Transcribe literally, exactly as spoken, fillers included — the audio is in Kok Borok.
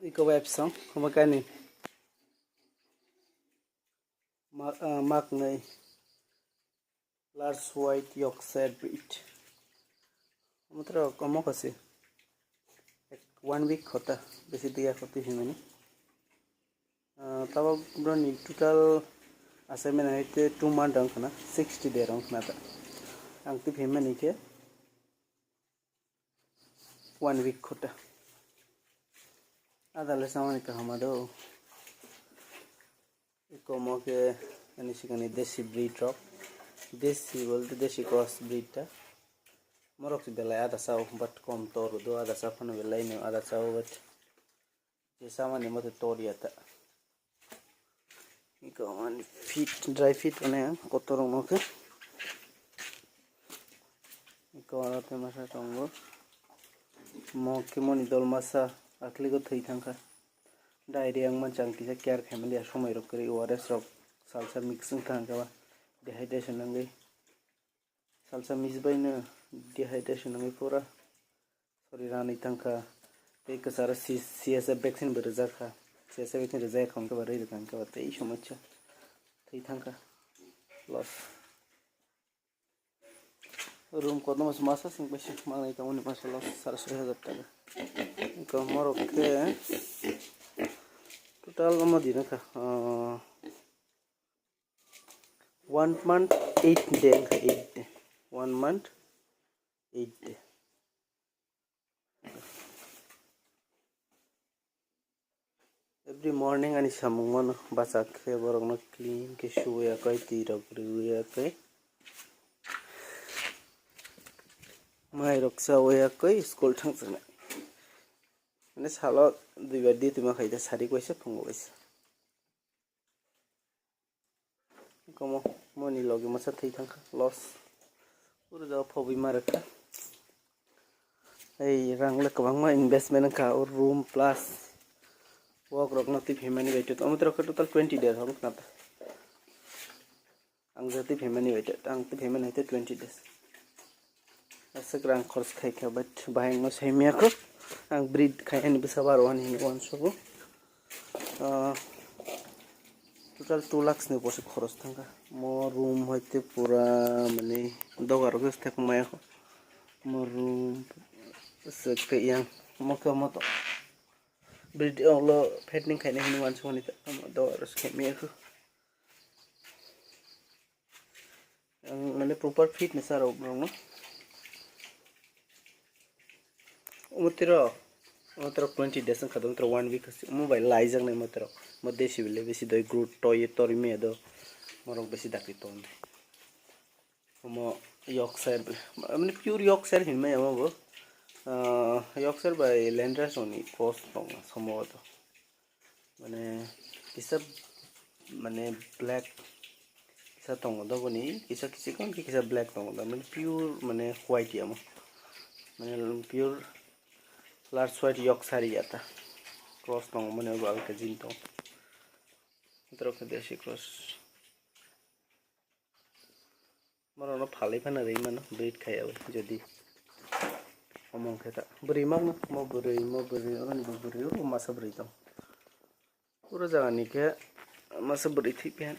Iko web song, kumakani. Ma-, ah, maknai. Large white Yorkshire breed. Matro komo kasi. Ek one week khota, besi diya khoti himani. Ah, tabo broni total assignment hai te two month ang khana, sixty day ang khana ta. Ang ti himani ke one week khota. Adale samani kahama do. Iko mo ke ani sikani desi breed rok. Desi bolte desi cross breed ta. Morok si belai ada sao, but kom toru do, ada sao phano belai no ada sao, but je samani mote toriya ta. Iko mani feed, dry feed one kotorok no ke. Iko aro te masa tongo. Mo khe moni dol masa akligo thwi thangkha. Diarrhea wngma chang kisa care khaimani ya, somoi rok kwrwi O R S rok salsa mix wng thangkha ba dehydration wngwi. Salsa mix bai no dehydration wngwi pura sori ranwi thangkha. Tei kwcharo C-, C S F vaccine bo rwjak kha. C S F vaccine rwjak kha hwnkhe ba rwi rwkha hwnkhe ba tei somosya thwi thangkha. Loss. Room kotorma se masa sing bai se mangnai tongmani masa loss sara soi hajar taka. Wngkha morok khe total omo din wngkha, ah, one month eight day wngkha, eight day. One month eight day. Every morning ani samung mano bachak khe borokno clean khe suwi yakoi, twi rok rwi yakoi, mai rok chawi yakoi school thangjaknai. Mane salo duibar di twi ma khaida, sari kaisa phungo kaisa. Komo moni logi masa thwi thangkha, loss. Pura jaga phobwi ma rwkha. Ei rang le kwbangma investment wngkha o room plus wok rok no twi phaimani bai twi. Omo rok khe total twenty days wngkha na ta. Ang je twi phaimani bai twi, ang twi phaimani hai twi twenty days. Aswk rang khorch khai kha, but bahai no sai maya kho. Ang breed khai ani bwsa baro ani hinwi uansugo. Ah, total two lakhs ni bose khorch thangkha. Mo room hoite pura mane doga rok thek maya kho. Mo room se ke yang mo ke mo to. Breed olo fattening khaina hinwi uansugani ta mo doga rok se maya kho. Ang mane proper feed ni sara rok no. Umutiro, umutiro twenty days wngkha, umutiro one week, umo bai laijak nai umutiro. Mo desi bile besi doi gru toi tori me do, morok besi dakti ton. Omo Yorkshire, mane pure Yorkshire hinmai omo bo. Ah, Yorkshire bai Landrace ni cross tong somo do. Mane kisa mane black kisa tongo do boni, kisa kisa kon kisa black tongo do, mane pure mane white ya mo, mane pure large white Yorkshire ya ta, cross tongo mane bo alka jin tongo, toro khe desi cross. Borokno phalwi phano rwi mano, breed khaiyawi jodi omo wngkhe ta bwrwi mano, mo bwrwi, mo bwrwi, oroni bo bwrwi, o masa bwrwi tong. Pura jagani khe masa bwrwi thwi phiya.